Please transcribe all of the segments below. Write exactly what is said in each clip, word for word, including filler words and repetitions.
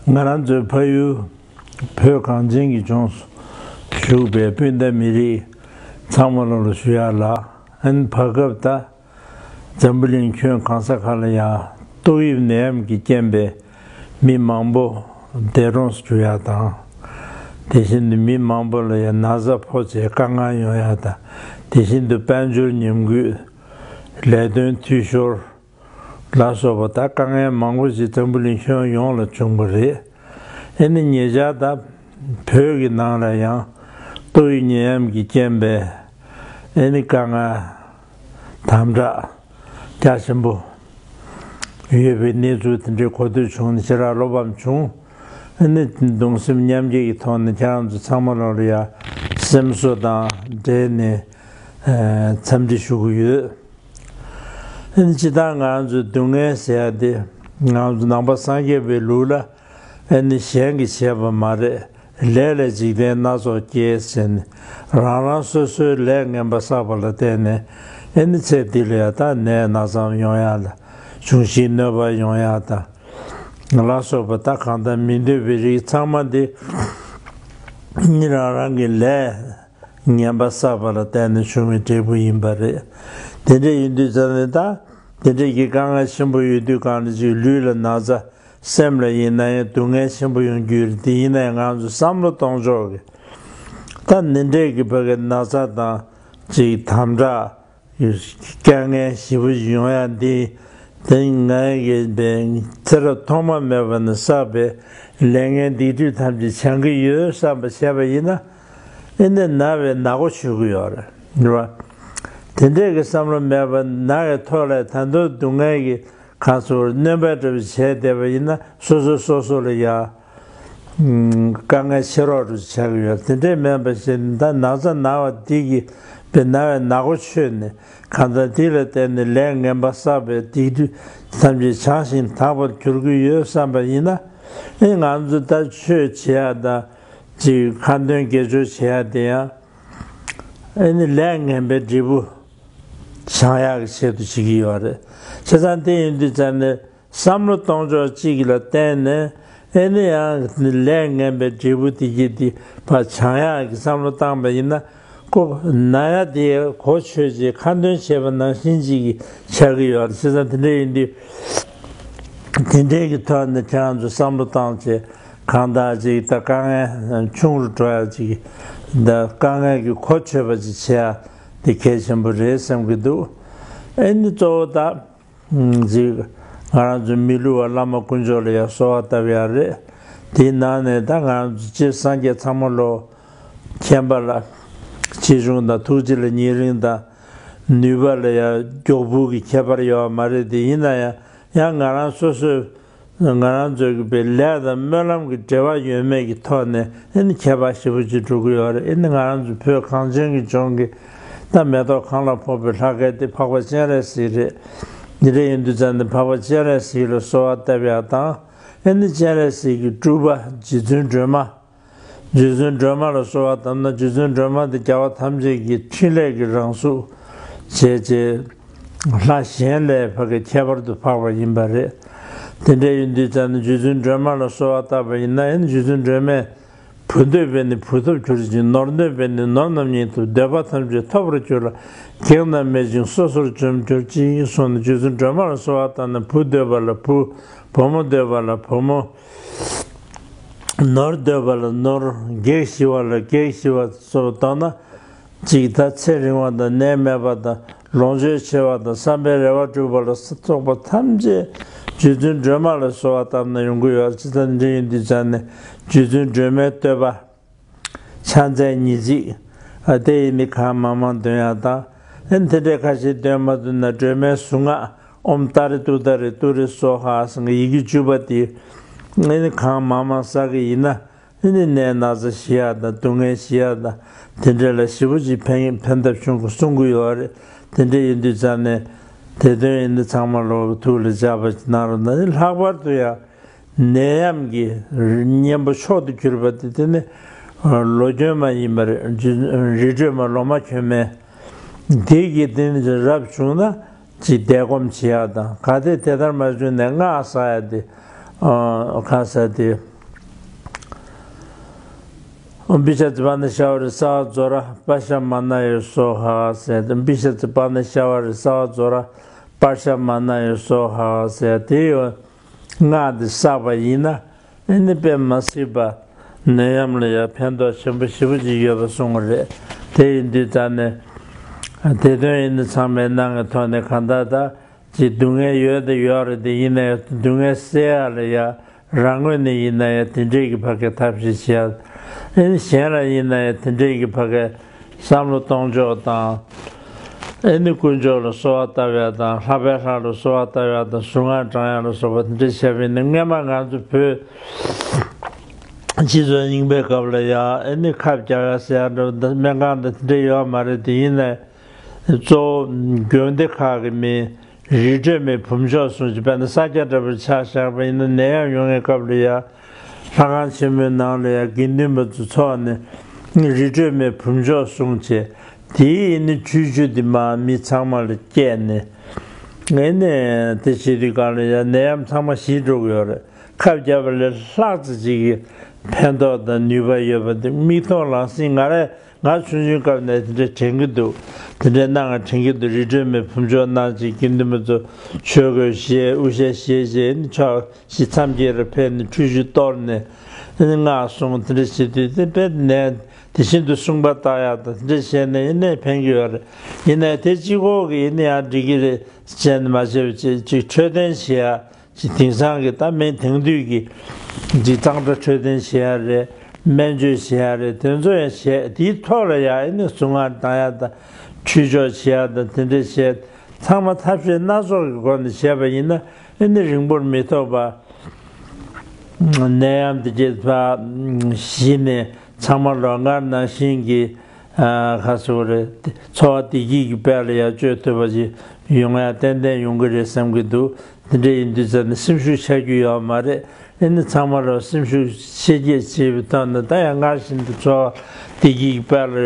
ང་རང་ཚོའི་ཕ་ཡུལ་བོད་གངས་ཅན་གྱི་ལྗོངས་སུ་བཞུགས་པའི་སྤུན་ཟླ་མི་རིགས་ཚང་མ་ལ་ལ་ཞུ་ཡག་ལ། ཨན་བར་སྐབས་ད་འཛམ་བུ་གླིང་ཁྱོན་གང་ས་ག་ལ་ཡང་ཏོག་དབྱིབས་ནད་ཡམས་ཀྱི་རྐྱེན་པས་མི་མང་པོ་འདས་གྲོངས་སུ་གྱུར་ཡག་དང་། དེ་བཞིན་དུ་མི་མང་པོ་ལ་ཡང་ན་ཚ་ཕོག་བྱས་དཀའ་ངལ་ཡོང་ཡག་དང་། དེ་བཞིན་དུ་དཔལ་འབྱོར་ཉམས་རྒུད། ལས་དོན་འཐུས་ཤོར་ལ་སོགས་པ་ད་དཀའ་ངལ་མང་པོ་ཞིག་འཛམ་བུ་གླིང་ཁྱོན་ཡོངས་ལ་བྱུང་བ་རེད། ཨེ་ནི་ཉེ་ཆར་ད་བོད་ཀྱི་ནང་ལ་ཡང་ཏོག་དབྱིབས་ནད་ཡམས་ཀྱི་རྐྱེན་པས་ཨེ་ནི་དཀའ་ངལ་དམ་དྲག་རྒྱ་ཆེན་པོ་ཡོད་པའི་གནས་ཚུལ་དེ་འདྲའི་གོ་ཐོས་བྱུང་ནས་ཞེ་དྲག་བློ་ཕམ་བྱུང་། ཨེ་ནི་གདུང་སེམས་མཉམ་སྐྱེད་ཀྱི་ཐོག་ནས་ཁྱེད་རང་ཚོ་ཚང་མ་ལོག་ལ་ཡ་སེམས་གསོ་དང་འབྲེལ་ནས་འཚམས་འདྲི་ཞུ་གི་ཡོད། ཨེ་ནི་སྤྱིར་བཏང་ང་རང་ཚོའི་སྡུག་བསྔལ་ཟེར་ཡ་དེ་ང་རང་ཚོ་ནང་པ་སངས་རྒྱས་པའི་ལུགས་ལ་ཨེ་ནི་གཞན་གྱིས་བྱས་པ་མ་རེད། ལས་ལས་འཇིག་རྟེན་སྣ་ཚོགས་སྐྱེས་ཟེར་ནས་རང་རང་སོ་སོའི་ལས་ངན་པ་བསགས་པ་ལ་བརྟེན་ནས་ཨེ་ནི་ཚེ་འདི་ལ་ཡ་ད་ནད་ན་ཚ་ཡོང་ཡ་ལ་འབྱུང་བཞིའི་གནོད་པ་ཡོང་ཡ་དང་ལ་སོགས་པ་ད་གང་ལྟར་མི་འདོད་པའི་རིགས་ཚང་མ་འདི་ཨེ་ནི་རང་རང་གི་ལས་ངན་པ་བསགས་པ་ལ་བརྟེན་ནས་བྱུང་བའི་འབྲས་བུ་ཡིན་པ་རེད། དེ་འདྲ་ཡིན་དུས་ཙང་ནས་ད་དེ་འདྲ་གི་དཀའ་ངལ་ཆེན་པོ་ཡོད་དུས་གང་ལ་ཅིག་ལུས་ལ་ན་ཚ། སེམས་ལ་ཡིན་ན་ཡང་སྡུག་བསྔལ་ཆེན་པོ་ཡོང་རྒྱུ་རེད། དེ་ཡིན་ན་ཡང་ང་ཚོ་བསམ་བློ་གཏོང་ཕྱོགས་ཀྱི་ད་འདི་འདྲས་ཀྱི་བར་གྱི་ན་ཚ་དང་ཅིག་དམ་དྲག་དཀའ་ངལ་ཞེ་པོ་ཡོང་ཡ་འདི་དེ་ང་གི་པའི་ཚེ་རབས་ཐོག་མ་མེད་པ་ནས་བསགས་པའི་ལས་ངན་སྡིག་སྒྲིབ་ཐམས་ཅད་བྱང་གི་ཡོད་བསམ་པ་བྱས་པ་ཡིན་ན་ཨེ་ནི་ན་བའི་ནག་པོ་ཆོད་ཀྱི་ཡོད་རེད། རེད་བ། དེ་འདྲས་ཀྱི་བསམ་བློ་མེད་པ་ན་བའི་ཐོག་ལ་ད་དུང་སྡུག་བསྔལ་གྱི་གང་སོར་སྣོན་པ་འདྲ་བོ་བྱས་བསྡད་པ་ཡིན་ན་སོ་སོ་སོ་སོ་ལ་ཡ་དཀའ་ངལ་ཆེ་རོགས་འདྲ་བོ་ཆགས་ཀྱི་ཡོད། དེ་འདྲས་མིན་པ་ཞིག་ད་ན་ཚ་ན་བ་འདི་གི་པའི་ན་བའི་ནག་པོ་ཆོད་ནས་གང་ལྟར་འདི་ལ་བརྟེན་ནས་ལས་ངན་པ་བསགས་པའི་སྡིག་སྒྲིབ་ཐམས་ཅད་བྱང་ཞིང་དག་པར་གྱུར་གྱི་ཡོད་བསམ་པ་ཡིན་ན་ཨེ་ང་ཚོ་ད་ཆོས་བྱེད་ཡ་དང་ཅིག་ཁ་འདོན་དགེ་སྦྱོར་བྱེད་ཡ་དེ་ཡང་ཨེ་ནི་ལས་ངན་པའི་འབྲས་བུ་བྱང་ཡག་གི་ཆེད་དུ་བྱེད་ཀྱི་ཡོད་རེད། བྱས་ཙང་དེ་ཡིན་དུས་ཙང་ནས་བསམ་བློ་གཏོང་ཕྱོགས་གཅིག་ལ་བརྟེན་ནས་ཨེ་ནི་ཡང་ལས་ངན་པའི་འབྲས་བུ་དེ་གྱིས་དེ་ཕར་བྱང་ཡག་གི་བསམ་བློ་བཏང་པ་ཡིན་ན་ཁོ་ན་ཡ་དེ་གོ་ཆོད་ཅིག་ཁ་འདོན་བྱས་པ་ནང་བཞིན་ཅིག་གི་ཆགས་ཀྱི་ཡོད་རེད། བྱས་ཙང་དེ་འདྲ་ཡིན་དུས་དེ་འདྲའི་གི་ཐོག་ནས་ཁྱེད་རང་ཚོ་བསམ་བློ་བཏང་བྱས་གང་ལྟར་ཅིག་ད་དཀའ་ངལ་ཆུང་རུ་འགྲོ་ཡ་ཅིག་ད་དཀའ་ངལ་གྱི་གོ་ཆོད་པ་ཅིག་བྱེད་ཡ་དེ་གལ་ཆེན་པོ་རེད་བསམ་གྱི་འདུག་ཨེ་ནི་གཙོ་བོ་ད། ཅིག་ང་རང་ཚོའི་མི་ལུས་པ་བླ་མ་དཀོན་མཆོག་ལ་ཡང་གསོལ་བ་བཏབ་ཡ་རེད། དེའི་ནང་ནས་ད་ང་རང་ཚོ་སྤྱིར་སངས་རྒྱས་ཚང་མ་ལོ་མཁྱེན་པ་ལ་ཆེ་ཆུང་དང་ཐུགས་རྗེ་ལ་ཉེ་རིང་དང་ནུས་པ་ལ་ཡང་མགྱོགས་བུལ་གྱི་ཁྱད་པར་ཡོད་པ་མ་རེད། དེ་ཡིན་ན་ཡང་ཡང་ང་རང་སོ་སོའི་ང་རང་ཚོའི་གི་པའི་ལས་དང་སྨོན་ལམ་གྱི་འབྲེལ་བ་ཡོད་མེད་ཀྱི་ཐོག་ནས་ཨེ་ནི་ཁྱད་པར་ཞེ་པོ་ཅིག་འགྲོ་གི་ཡོད་རེད། ཨེ་ནི་ང་རང་ཚོ་བོད་གངས་ཅན་གྱི་ལྗོངས་ཀྱི་ད་མེ་ཏོག་གང་ལ་ཕོག་པའི་ལྷ་སྐལ་དེ་འཕགས་པ་སྤྱན་རས་གཟིགས་རེད། འདི་འདྲ་ཡིན་དུས་ཙང་ནས་འཕགས་པ་སྤྱན་རས་གཟིགས་ལ་གསོལ་བ་བཏབ་ཡག་དང་ཨེ་ནི་སྤྱན་རས་གཟིགས་ཀྱི་སྤྲུལ་པ་རྗེ་བཙུན་སྒྲོལ་མ། རྗེ་བཙུན་སྒྲོལ་མ་ལ་གསོལ་བ་བཏབ་ན་རྗེ་བཙུན་སྒྲོལ་མ་དེ་རྒྱལ་བ་ཐམས་ཅད་ཀྱི་ཕྲིན་ལས་ཀྱི་རང་གཟུགས་བྱས་རྗེས་ལྷ་གཞན་ལས་ཕ་གི་ཁྱད་པར་དུ་འཕགས་པ་ཡིན་པ་རེད། དེ་འདྲ་ཡིན་དུས་ཙང་ནས་རྗེ་བཙུན་སྒྲོལ་མ་ལ་གསོལ་བ་བཏབ་པ་ཡིན་ན་ཨེ་ནི་རྗེ་བཙུན་སྒྲོལ་མས་བུ་འདོད་པས་ནི་བུ་ཐོབ་གྱུར་ཅིང་ནོར་འདོད་པས་ནི་ནོར་རྣམས་ཉིད་དུ་འདོད་པ་ཐམས་ཅད་ཐོབ་པར་འགྱུར་ལ་གེགས་རྣམས་མེད་ཅིང་སོ་སོར་འཇོམས་གྱུར་ཅིག་གསུངས་ནས་རྗེ་བཙུན་སྒྲོལ་མ་ལ་གསོལ་བ་བཏབ་ན་བུ་འདོད་པ་ལ་བུ། བུ་མོ་འདོད་པ་ལ་བུ་མོ། ནོར་འདོད་པ་ལ་ནོར། གེགས་ཞི་བ་ལ་གེགས་ཞི་བ་སོགས་བཏང་ན། གཅིག་ད་ཚེ་རིང་བ་དང་ནད་མེད་པ་དང་ལོངས་སྤྱོད་ཆེ་བ་དང་བསམ་པའི་རེ་བ་འགྲུབ་པ་ལ་སོགས་པ་ཐམས་ཅད་རྗེ་བཙུན་སྒྲོལ་མ་ལ་གསོལ་བ་བཏབ་ན་ཡོང་གི་ཡོད། ཅི་ལྟར་འདྲ་ཡིན་དུས་ཙང་ནས་རྗེ་བཙུན་སྒྲོལ་མའི་བསྟོད་པ། ཕྱག་འཚལ་ཉེར་གཅིག་ཨ་དེ་ཡིན་ནི་གང་མང་མང་འདོན་ཡག་དང་། ཨེ་དེ་འདྲའི་ཁ་ཤས་འདོན་མ་ཐུབ་ན་སྒྲོལ་མའི་གཟུངས་སྔགས་ཨོཾ་ཏཱ་རེ་ཏུཏྟཱ་རེ་ཏུ་རེ་སྭཱ་ཧཱ་ཟེར་མཁན་ཡི་གེ་བཅུ་པ་དེ་ཨེ་ནི་གང་མང་མང་བསགས་ཀྱི་ཡིན་ན་ཨེ་ནི་ནད་ན་ཚ་ཞི་ཡག་དང་སྡུག་བསྔལ་ཞི་ཡག་དང་དེ་འདྲ་ལ་ཞེ་པོ་ཅིག་ཕན་ཕན་ཐབས་བྱུང་དགོས་གསུང་གི་ཡོད་རེད། དེ་འདྲ་ཡིན་དུས་ཙང་ནས་དེ་དོན་ཡིན་ན་ཚང་མ་ལོག་ཐུགས་ལ་འཇགས་པ་ཅིག་གནང་རོགས་གནང་། ལྷག་པར་དུ་ཡང་། ནད་ཡམས་ཀྱི་གཉེན་པོ་མཆོག་ཏུ་གྱུར་པ་དེ་དེ་ནི་ལོ་གྱོན་མ་ཡིན་པར་རི་ཁྲོད་མ་ལོ་མ་གྱོན་མའི་དེ་གི་དེ་ནི་རབ་བྱུང་ན་ཅིག་བཟླས་སྒོམ་བྱེད་ཡག་དང་ག་དེ་དེ་ལྟར་མ་བྱུང་ན་སྔགས་བསགས་ཡག་དེ་གང་ཟག་དེ་ ཨོཾ་པི་ཤ་ཙི་པཱ་ཎི་ཤ་བ་རི་ས་ཧ་ཛོ་ར་པ་ཤ་མ་ན་ཡེ་སྭཱ་ཧཱ་ཟེར་ཏེ། ཨོཾ་པི་ཤ་ཙི་པཱ་ཎི་ཤ་བ་རི་ས་ཧ་ཛོ་ར་པ་ཤ་མ་ན་ཡེ་སྭཱ་ཧཱ་ཟེར་དེ་ཡོད། སྔགས་འདི་བསགས་པ་ཡིན་ན་ཨེ་ནི་དཔེ་མ་སྲིད་པ་ནད་ཡམས་ལ་ཡང་ཕན་ཐོགས་ཆེན་པོ་ཞེ་པོ་ཅིག་ཡོད་པ་གསུངས་པ་རེད། དེ་ཡིན་དུས་ད་ནི་དེ་དོན་ཡིན་ན་ཚང་མས་གནང་གི་ཐོག་ནས་གང་ལྟར་ད་ཅིག་སྡུག་བསྔལ་ཡོད་དེ་ཡོད་རེད། དེ་ཡིན་ན་ཡང་སྡུག་བསྔལ་སེལ་ཡ་ལ་ཡང་རང་ངོས་ནས་ཡིན་ན་ཡང་དེ་འདྲས་ཀྱི་ཕ་གི་ཐབས་ཤེས་བྱེད་ཡ། ཨེ་ནི་གཞན་ལ་ཡིན་ན་ཡང་དེ་འདྲས་ཀྱི་ཕ་གི་བསམ་བློ་གཏོང་ཕྱོགས་དང་། ཨེ་ནི་དཀོན་མཆོག་ལ་གསོལ་བ་བཏབ་ཡ་དང་། ལྷག་པའི་ལྷ་ལ་གསོལ་བ་བཏབ་ཡ་དང་། གཟུངས་སྔགས་བགྲང་ཡ་ལ་སོགས་པ་དེ་འདྲས་བྱས་པ་ཡིན་ན། སྔན་མ་ང་ཚོ་བོད་སྤྱི་ཚོགས་རྙིང་པའི་སྐབས་ལ་ཡང་ཨེ་ནི་ཁབ་རྒྱག་ཡ་ཟེར་ཡ་འདྲ་བོ་འདི་སྨན་ཁང་དང་དེ་འདྲས་ཡོད་མ་རེད། དེ་ཡིན་ནའི་གཙོ་བོ་དགོན་སྡེ་ཁག་གི་མི་རི་ཁྲོད་མའི་བུམ་ཆོག་གསུམ་གྱི་དཔེར་ན་ས་སྐྱ་འདྲ་པོར་ཆ་བཞག་པ་ཡིན་ན། ནད་ཡམས་ཡོང་བའི་སྐབས་ལ་ཡང་ལྷ་ཁང་ཆེན་མོའི་ནང་ལ་ཡང་དགེ་འདུན་པ་ཚོ་ཚོགས་ནས་རི་ཁྲོད་མའི་བུམ་ཆོག་གསུམ་བྱས། དེའི་ཨེ་ནི་ཁྲུས་ཆུ་དེ་མར་མི་ཚང་མ་ལ་བསྐྱལ་ནས། ཨེ་ནི་དེ་བྱེད་དུས་སྒང་ལ་ཡང་ནད་ཡམས་ཚང་མ་ཞི་འགྲོ་གི་ཡོད་རེད། ཁབ་བརྒྱབ་པ་ལས་ལྷག་ཙམ་ཅིག་གི་ཕན་ཐོགས་དང་ནུས་པ་ཡོད་པ་དེ་མིག་མཐོང་ལག་ཟིན། ང་རས་ང་ཆུང་ཆུང་སྐབས་ནས་དེ་འདྲས་དྲན་གྱི་འདུག་དེ་འདྲས་གནང་བ་དྲན་གྱི་འདུག་རི་ཁྲོད་མའི་བུམ་ཆོག་གནང་བྱས། དགེ་འདུན་པ་ཚོ་ཆོས་གོས་བཞེས། དབུ་ཞྭ་བཞེས་བྱས་ནི་ཕྱོགས་བཞི་མཚམས་བརྒྱད་ལ་ཕེབས་ནས་ཁྲུས་ཆུ་གཏོར་ནས་ནི་སྔགས་གསུང་། དེ་འདྲས་བྱེད་དུས་དེ་དཔེ་ནས་དེ་བཞིན་དུ་སྲུང་པ་བཏགས་ཡག་དང་དེ་འདྲས་བྱས་ནས་ཡིན་ནའི་ཕན་གྱི་ཡོད་རེད། ཡིན་ནའི་དེ་གཅིག་པོ་གིས་ཡིན་ན་ཡང་འགྲིག་གི་རེད་ཅེས་ནས་མ་བྱས་པ་བྱས། ཅིག་འཕྲོད་བསྟེན་བྱེད་ཡ། ཅིག་དེང་སང་གི་ད་མི་དེང་དུས་ཀྱི་ཅིག་གཙང་སྦྲ་འཕྲོད་བསྟེན་བྱེད་ཡ་རེད། སྨན་བཅོས་བྱེད་ཡ་རེད། དེ་ཚོ་ཡང་བྱས། དེའི་ཐོག་ལ་ཡང་ཨེ་ནི་གཟུངས་སྔགས་བགྲང་ཡ་དང་ཁྲུས་ཆོག་བྱེད་ཡ་དང་དེ་འདྲས་བྱས། ཚང་མ་ཐབས་ཤེས་སྣ་ཚོགས་ཀྱི་སྒོ་ནས་བྱས་པ་ཡིན་ན་ཨེ་ནི་རིང་པོར་མི་ཐོགས་པ། ནད་ཡམས་དེ་རྗེས་ཕར་ཞི་ནས་ཚང་མ་ལོག་སྔར་ནང་བཞིན་གྱི་ཨ་ག་ཟེར་དགོས་རེད། འཚོ་བ་བདེ་སྐྱིད་ཀྱི་དཔལ་ལ་ཡར་བཅོས་ཐུབ་པ་ཅིག་ཡོང་ཡ་ཏན་ཏན་ཡོང་གི་རེད་བསམ་གྱི་འདུག་དེ་འདྲ་ཡིན་དུས་ཙམ་ནས་སེམས་ཤུགས་ཆག་རྒྱུ་ཡོད་མ་རེད། ཨེ་ནི་ཚང་མ་ལ་སེམས་ཤུགས་ཆེ་སྐྱེད་བྱེད་པའི་ཐོག་ནས་ད་ཡང་སྔར་བཞིན་དུ་འཚོ་བ་བདེ་སྐྱིད་ཀྱི་དཔལ་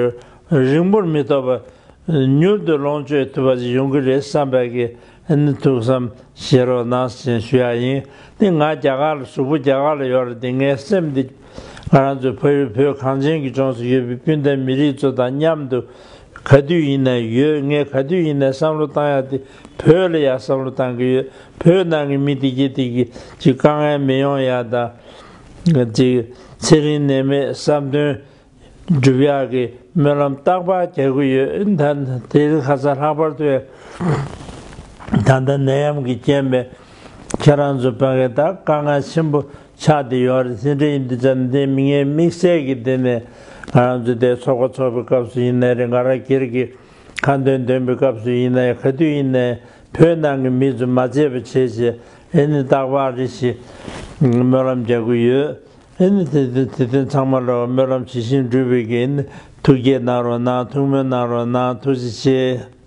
ལ་རིང་པོར་མི་ཐོགས་པ། མྱུར་དུ་ལོངས་སྤྱོད་ཐུབ་པ་ཞིག་ཡོང་གི་རེད་བསམ་པའི་གི་ཨ་ནི་ཐུགས་བསམ་བཞེས་རོགས་གནང་ཞེས་ཞུ་ཡ་ཡིན། དེ་ང་རྒྱ་གར་ལ་གཟུགས་པོ་རྒྱ་གར་ལ་ཡོད་རེད་དེ། ངའི་སེམས་འདི་ང་རང་ཚོའི་ཕ་ཡུལ་བོད་གངས་ཅན་གྱི་ལྗོངས་སུ་ཡོད་པའི་སྤུན་ཟླ་མི་རིགས་ཚོ་དང་མཉམ་དུ་ག་དུས་ཡིན་ན་ཡོད། ངས་ག་དུས་ཡིན་ན་བསམ་བློ་བཏང་ཡ་དེ་བོད་ལ་ཡ་བསམ་བློ་བཏང་གི་ཡོད། བོད་ནང་གི་མི་དེ་གྱད་དེ་གི་ཅིག་དཀའ་ངལ་མི་ཡོང་ཡ་དང་། ཅིག་ཚེ་རིང་ནད་མེད་བསམ་དོན་སྒྲུབ་ཡག་གི་སྨོན་ལམ་རྟག་པར་རྒྱག་གི་ཡོད། ད་དེ་ཁ་སང་ལྷག་པར་དུ་ད་ལྟ་ནད་ཡམས་ཀྱི་རྐྱེན་པས་ཁྱེད་རང་ཚོ་ཕ་གི་ད་དཀའ་ངལ་ཆེན་པོ་ཆགས་བསྡད་ཡོད་རེད། དེ་འདྲ་ཡིན་དུས་ཙམ་ནས་དེ་མི་ངའི་དམིགས་བསལ་གྱི་དེ་ནས་ང་རང་ཚོ་དེ་ཚོགས་པ་ཚོགས་པའི་སྐབས་སུ་ཡིན་ནའི་རེད། ང་རང་སྒེར་གྱི་ཁ་འདོན་འདོན་པའི་སྐབས་སུ་ཡིན་ནའི་ག་དུས་ཡིན་ནའི་བོད་ནང་གི་མི་ཚོ་མ་བརྗེད་པ་བྱས་བྱས་ཨེ་ནི་རྟག་པར་རེ་ཞིག་སྨོན་ལམ་རྒྱག་གི་ཡོད། ཨེ་ནི་དེ་དེ་དེ་དོན་ཚང་མ་ལ་སྨོན་ལམ་ཇི་བཞིན་འགྲུབ་པའི་གི་ཨེ་ནི་ཐུགས་བསྐྱེད་གནང་རོགས་གནང་། ཐུགས་སྨོན་གནང་རོགས་གནང་། ཐུགས་རྗེ་ཆེ།